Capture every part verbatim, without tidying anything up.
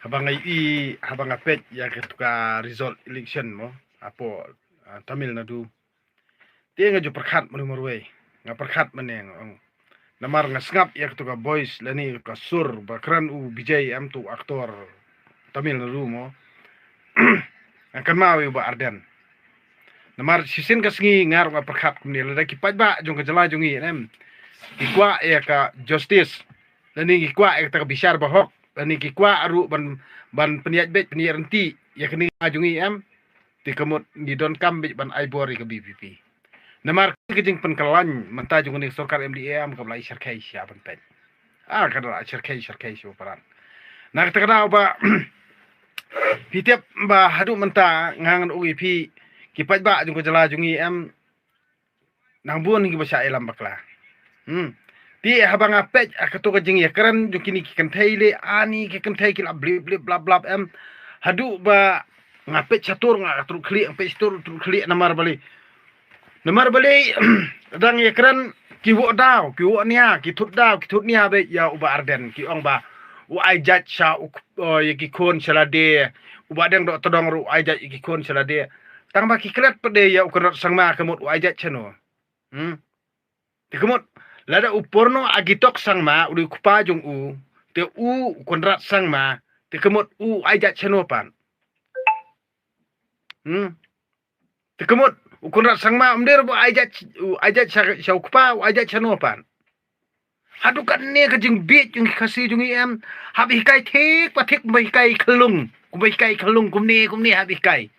Haba nga ïohi, haba nga peit ïa katu ka result election mo, hapoh, ah, Tamil Nadu. Te nga ju pyrkhat marwei marwei. Nga pyrkhat mynne nga ong. Namar nga sngap ïa katu ka voice lane ka sur ba kren u Vijay em, uto u actor Tamil Nadu mo. Nga kynmaw ïa u Bah Ardent. Namar shisien ka sngi nga ruh nga pyrkhat kumne, lada ki paidbah jong ka jylla jong ngi em, ki kwah ïa ka justice, lane ki kwah ïa kata ka bishar bahok, lane ki kwah ruh ban, ban pynïaid beit pynïaid ryntih ïa kane ka jong ngi em, te ka mut ngi donkam beit ban ai bor ïa ka V P P. Namar ka jingpynkylla mynta jong kane ka sorkar M D A em, ka ba la i syrkhei sha ban peit. Ah, ka da la i syrkhei syrkhei sha u palat. Na kata ka daw ba phi tip ba haduh mynta nga ngan ong ïa phi, ki paidbah jong ka jylla jong ngi em, nang bun kiba shah ïalam bakla. Hmm. Te haba nga peit ïa kato ka jingïakren jong kine ki kynthei lei, ani ki kynthei ki la blip blip blap blap em. Haduh ba nga peit shatur nga truk khlieh, nga peit shatur truk khlieh namar balei. Namar balei, dang ïakren ki woh daw, ki woh nia, ki thut daw, ki thut nia beit ïa u Bah Ardent, ki ong ba u ai jait sha u, ïa ki khun sha lade, u Bah Deng Dohtdong ruh u ai jait ïa ki khun sha lade. Tang ba ki klet pat de ïa u Conrad Sangma ka mut u ai jait shano. Hmm. Te ka mut, lada u Purno Agitok Sangma u dei u kpa jong u, te u, u Conrad Sangma, te ka mut u ai jait shano pat. Hmm. Te ka mut u Conrad Sangma um dei ruh ba u ai jait, u ai jait sha, sha u kpa, u ai jait shano pat. Haduh katne ka jingbieit jong ki Khasi jong ngi em. Hap hikai thik pa thik, kumba hikai khyllung, kumba hikai khyllung, kumne kumne hap hikai.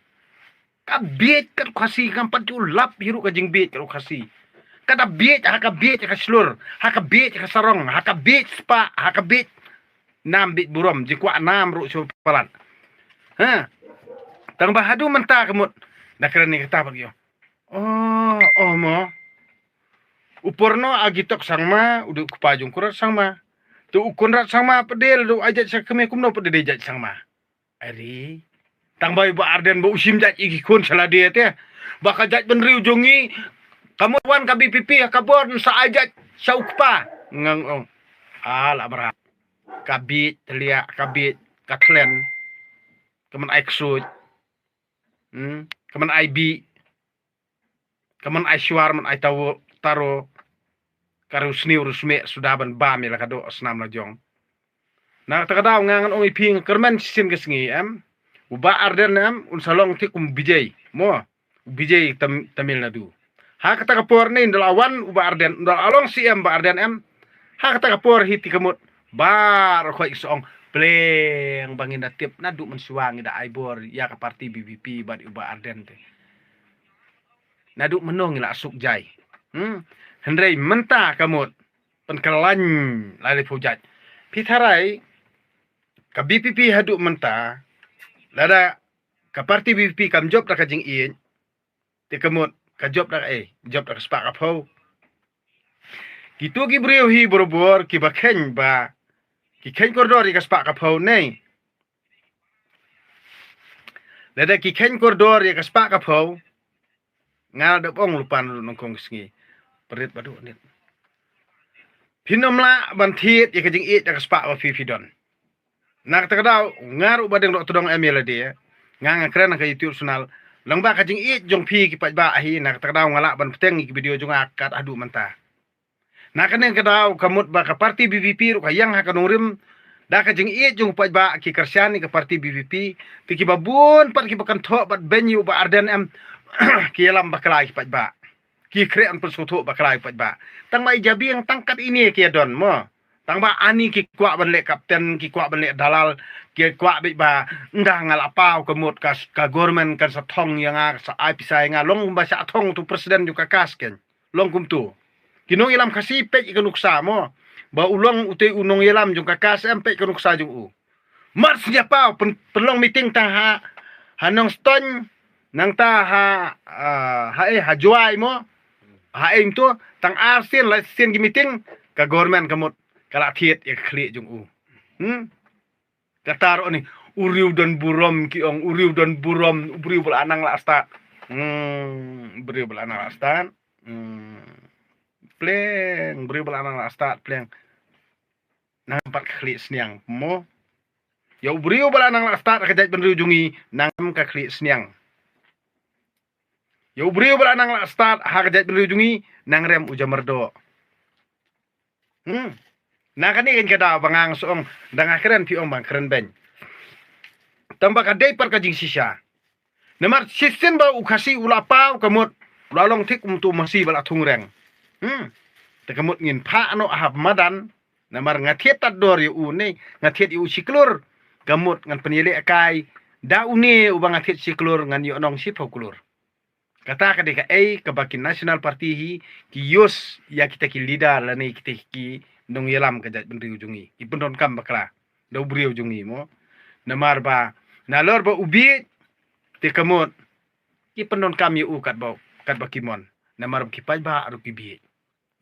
Ka bieit kat u Khasi, kam pat ju lap hi ruh ka jingbieit kat u Khasi. Ka da bieit, ha ka bieit ka shlur, ha ka bieit ka sarong, ha ka bieit spah, ha ka bieit nam bieit burom, jingkwah nam ruh shu palat. Ha. Tang ba haduh mynta ka mut da kren ne kata pat ïoh. Oh, oh mo. U Purno Agitok Sangma u dei u kpa jong u Conrad Sangma. Te u Conrad Sangma pat de lada u ai jait sha kmie kumno pat de dei jait Sangma. Ari. Tang ba u Bah Ardent ba u shim jait ïa ki khun sha lade te. Ba ka jaitbynriew jong ngi, ka mut wan ka V P P ha ka bor, yn sa ai jait sha u kpa. Nga ong, ah, la mrad. Ka bieit thlieh, ka bieit ka thlen. Ka man ai ksuid. Hmm, ka man ai bih. Ka man ai shuar, man ai tawo, taro. Ka riewsniew, riewsmeh suda ban bam ïa la ka doh snam la jong. Na kata ka daw nga ngan ong ïa phi, nga kyrmen shisien ka sngi em, u Bah Ardent em un sa long thik kum u Vijay mo, u Vijay Tam-, Tamil Nadu. Ha kata ka por ne ynda la wan u Bah Ardent, ynda la long C M Bah Ardent em, ha kata ka por hi te ka mut baroh khoit ki sa ong pleng ba ngin da tip naduh mynshuwa ngi da ai bor ïa ka party V P P bad u Bah Ardent te. Naduh mynno ngi la suk jai. Hmm. Hynrei mynta ka mut pynkylla la liphew jait. Phi tharai ka V P P haduh mynta, lada ka party V P P kam jop da ka jingïeit, te ka mut ka jop da ka, eh, jop da ka spah ka phew. Kito ki briew hi barabor kiba kheiñ ba ki kheiñ kordor ïa ka spah ka phew ne. Lada ki kheiñ kordor ïa ka spah ka phew, nga da ong lypa naduh nyngkong ka sngi. Prit ba duh nit. Phin ym lah ban thied ïa ka jingïeit da ka spah ba phi phi don. Na kata ka daw nga ruh Bah Deng Dohtdong em ïa lade, nga nga kren ha ka YouTube channel. Lyngba ka jingïeit jong phi ki paidbah hi, na kata ka daw nga lah ban bteng ïa ki video jong nga kat haduh mynta. Na kane ka daw ka mut ba ka party V P P ruh ka ïeng ha ka nongrim da ka jingïeit jong u paidbah, ki kyrshan ïa ka party V P P. Te kiba bun pat kiba kynthoh bad beiñ ïa u Bah Ardent em, ki ïalam bakla ïa ki paidbah. Ki khreh ban pynsngewthuh bakla ïa u paidbah. Tang ba i jabieng tang kat ine ki ïa don mo. Tang ba ani ki kwah ban leh kapten, ki kwah ban leh dalal, ki kwah beit ba ynda nga la paw ka mut ka, ka government kan sa thong ïa nga, ka sa ai pisa ïa nga, long ba sa thong uto u president jong ka KAS keiñ. Long kumto. Ki nongïalam Khasi peit ïa ka nuksa mo. Ba u long ute u nongïalam jong ka KAS em, peit ka nuksa jong u. Mar sñiaw paw pyn-, pynlong meeting tang ha, ha Nongstoiñ, nangta ha, ah, ha, eh, ha Jowai mo. Ha, eh, kumto, tang ar sien, lai sien ki meeting, ka government ka mut ka la thied ïa ka khlieh jong u. Hmm? Kata ruh ni, u riew don burom ki ong, u riew don burom, u briew ba la nang la stad. Hmm, u briew ba la nang la stad. Hmm. Pleng, u briew ba la nang la stad, pleng. Nang pat ka khlieh sniang mo. Ïa u briew ba la nang la stad ha ka jaitbynriew jong ngi nang rem ka khlieh sniang. Ïa u briew ba la nang la stad ha ka jaitbynriew jong ngi nang rem u jamardoh. Hmm. Na kane keiñ ka daw ba nga nga shu ong, da nga kren phi ong ba nga kren beiñ. Tang ba ka dei pat ka jingshisha. Namar shisien ba u Khasi u la paw ka mut u la long thik kum uto u masi ba la thung reng. Hmm. Te ka mut ngin phah noh ha madan. Namar nga thied tad dor ïa u ne, nga thied ïa u shi klur. Ka mut ngan pynïaleh kai da une uba nga thied shi klur ngan ïoh nong shiphew klur. Kata ka dei kaei kaba ki National Party hi ki use ïa kita ki leader lane kita ki nongïalam ka jaitbynriew jong ngi. Ki pyndonkam bakla da u briew jong ngi mo. Namar ba nalor ba u bieit te ka mut ki pyndonkam ïa u katba, katba ki mon. Namar ba ki paidbah ruh ki bieit.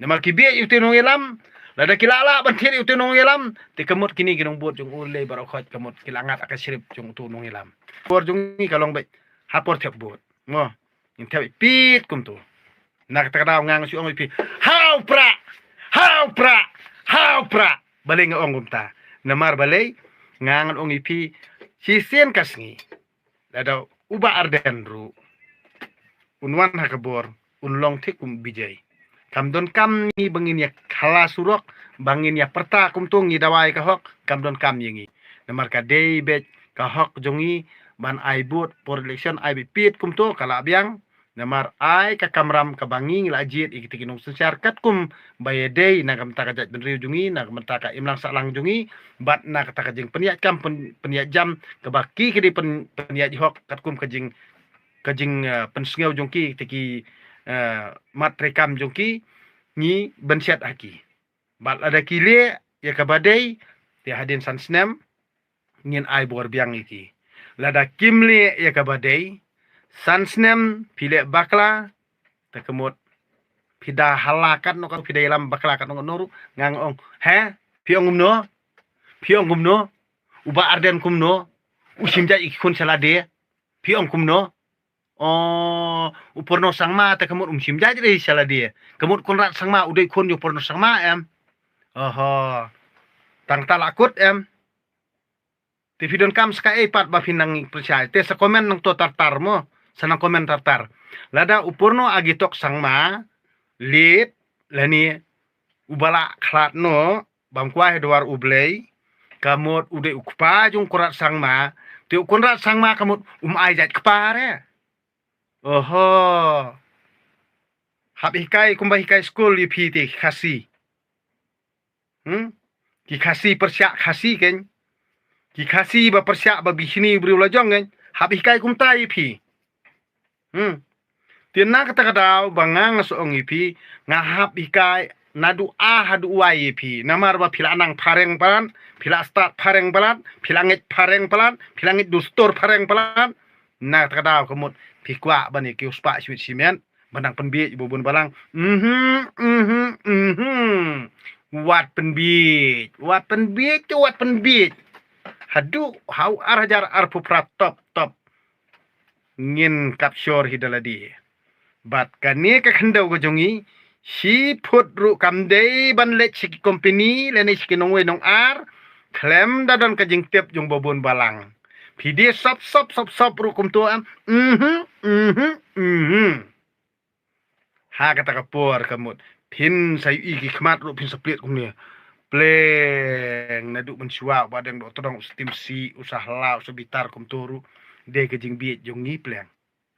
Namar ki bieit ïa ute nongïalam, lada ki lah lah ban thied ïa ute nongïalam, te ka mut kine ki nongbud jong u lei baroh khoit ka mut ki la ngat ha ka shrip jong utu nongïalam. Por jong ngi ka long beit ha por thep vote. Mo, ngin thep beit kumtu. Na kata ka daw nga nga shu ong ïa phi, ha u prah, ha u prah, ha u prah. Balei nga ong kumta? Namar balei nga ngan ong ïa phi, shisien ka sngi lada u Bah Ardent ruh un wan ha ka bor, un long thik kum Vijay. Kam donkam ngi ba ngin ïa khala surok, ba ngin ïa pyrta kumtu ngi dawa ïa ka hok, kam donkam ïa ngi. Namar ka dei beit ka hok jong ngi ban ai vote por election, ai beit peit kumtu ka la biang. Namar ai ka kamram kaba ngi ngi la jied ïa kita ki nongsynshar katkum ba ïadei na ka bynta ka jaitbynriew jong ngi, na ka bynta ka imlang sahlang jong ngi, bad na kata ka jingpynïaid kam pyn-, pynïaid jam kaba ki ki dei pyn-, pynïaid hok katkum ka jing, ka jing, eh, pynsngew jong ki, kita ki, eh, mat treikam jong ki, ngi bynshet ha ki. Bad lada ki leh ïa kaba dei, te hadien san snem ngin ai bor biang ïa ki. Lada kim leh ïa kaba dei, san snem phi leh bakla, te ka mut phi da hala katno katno, phi da ïalam bakla katno katno ruh, nga nga ong, he? Phi ong kumno? Phi ong kumno? U Bah Ardent kumno? U shim jait ïa ki khun sha lade? Phi ong kumno? Oh, u Purno Sangma te ka mut um shim jait re sha lade. Ka mut Conrad Sangma u dei khun ïa u Purno Sangma em? Oho. Tang ta la kut em? Te phi donkam sa kaei pat ba phi nang pyrshah? Te sa comment nangto tar tar mo. Sa nang comment tar tar. Lada u Purno Agitok Sangma leit lane uba la khlad noh bam kwai ha dwar U Blei, ka mut u dei u kpa jong u Conrad Sangma, te u Conrad Sangma ka mut um ai jait kpa re. Oho. Hap hikai kumba hikai skul ïa phi te Khasi. Hmm? Ki Khasi pyrshah Khasi keiñ. Ki Khasi ba pyrshah ba bishni briew la jong keiñ. Hap hikai kumta ïa phi. Hmm. Te na kata ka daw ba nga nga shu ong ïa phi, nga hap hikai naduh A haduh Y ïa phi. Namar ba phi la nang phareng palat, phi la stad phareng palat, phi la ngeit phareng palat, phi la ngeit dustur phareng palat. Na kata ka daw ka mut phi kwah ban ïa kiew spah shuit shimet ban nang pynbiej ba bun balang. Mhm, mhm, mhm. Wat pynbiej, wat pynbiej, wat pynbiej. Haduh ha u ar hajar arphew phra top top ngin capture hi da lade. Bad kane ka khyndew ka jong ngi, shi phut ruh kam dei ban leit sha ki company lane sha ki nongwei nongar khlem da don ka jingtip jong ba bun balang. Phi dei sop sop sop sop ruh kumto em. Mhm, mhm, mhm. Ha kata ka por ka mut phin sa ïohi ki khmat ruh phin sa plied kumne. Pleng naduh mynshuwa u Bah Deng Dohtdong, u Stimsi, u Sahla, u Sabitar kumto ruh. Dei ka jingbiej jong ngi pleng.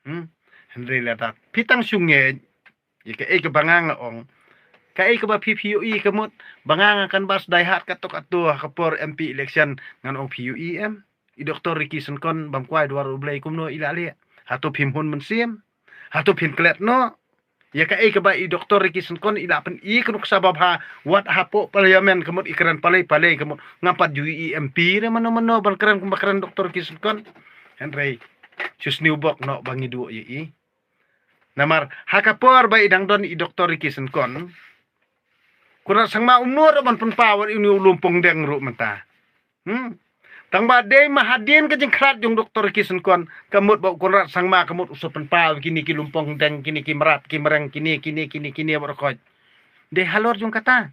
Hmm? Hynrei lada phi tang shu ngeit ïa kaei kaba nga nga ong, kaei kaba phi phi ïohi ka mut ba nga nga canvass die hard katto katto ha ka por M P election, ngan ong phi ïohi em? I Doktor Ricky Syngkon bam kwai dwar U Blei kumno i la leh? Hato phim hun mynsiem? Hato phin klet noh? Ïa kaei kaba i Doktor Ricky Syngkon i la pyni ka nuksa babha wat hapoh Parliament ka mut i kren palei palei ka mut, ngam pat ju ïohi M P re mano mano ban kren kumba kren Doktor Ricky Syngkon. Hynrei shu sniew bok noh ba ngi duh ïa i. Namar ha ka por ba i dang don i Doktor Ricky Syngkon, Conrad Sangma um nud ban pynpaw ïa une u Lumpong Deng ruh mynta. Hmm. Tang ba dei ma hadien ka jingkhlad jong Doktor Ricky Syngkon ka mut ba u Conrad Sangma ka mut u sa pynpaw ïa kine ki Lumpong Deng, kine ki mrad ki mreng, kine kine kine kine baroh khoit. Dei halor jong kata.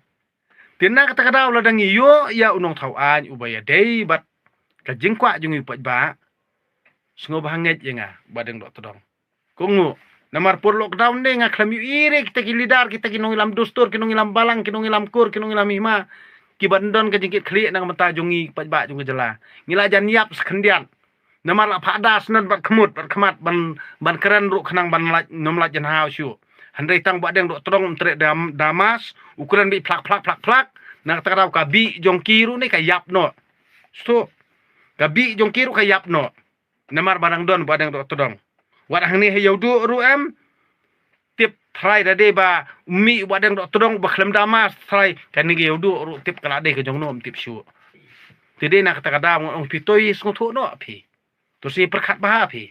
Te na kata ka daw lada ngi ïoh ïa u nongthaw aiñ uba ïadei bad Ka jingkwah jong ngi u paidbah, sngewbha ngeit ïa nga, Bah Deng Dohtdong. Ko nguh, namar por lockdown ne nga khlem ïohi re kita ki leader, kita ki nongïalam dustur, ki nongïalam balang, ki nongïalam kur, ki nongïalam hima, ki ban don ka jingkitkhlieh na ka bynta jong ngi paidbah jong ka jylla. Ngi la jan ïap sa khyndiat. Namar la phah da shen bad khmut bad khmat ban, ban kren ruh khnang ban lait, nym lait jan haw shuh. Hynrei tang Bah Deng Dohtdong um treh da, da mask, u kren bih phlak phlak phlak phlak. Na kata ka daw ka bih jong ki ruh ne ka ïap noh. Shuh. Ka bih jong ki ruh ka ïap noh. Namar ba dang don Bah Deng Dohtdong. Wat hangne ha Ïewduh ruh em, tip trai da dei ba u mih Bah Deng Dohtdong ba khlem da mask trai, kane ka Ïewduh ruh tip ka la dei ka jong no, ym tip shuh. Te dei na kata ka daw nga ong phi to ïa sngewthuh noh phi. To sngewpyrkhat bha phi.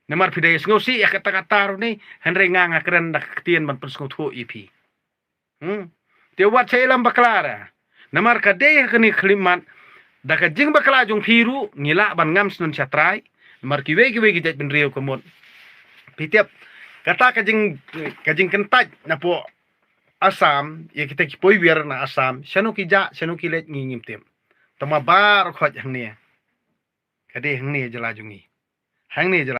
Namar phi dei sngewsih ïa kata kata ruh ne, hynrei nga nga kren da ka ktien ban pynsngewthuh ïa phi. Hmm. Te wat sha ïalam bakla ra. Namar ka dei ha kane ka khyllipmat, da ka jingbakla jong phi ruh ngi lah ban ngam shnong sha trai. Namar kiwei kiwei ki jaitbynriew ka mut, phi tip, kata ka jing, ka jingkyntait napoh Assam, ïa kita ki poiwir na Assam, shano ki jah, shano ki leit ngi ngim tip. Tangba baroh khoit hangne. Ka dei hangne jylla jong ngi. Hangne jylla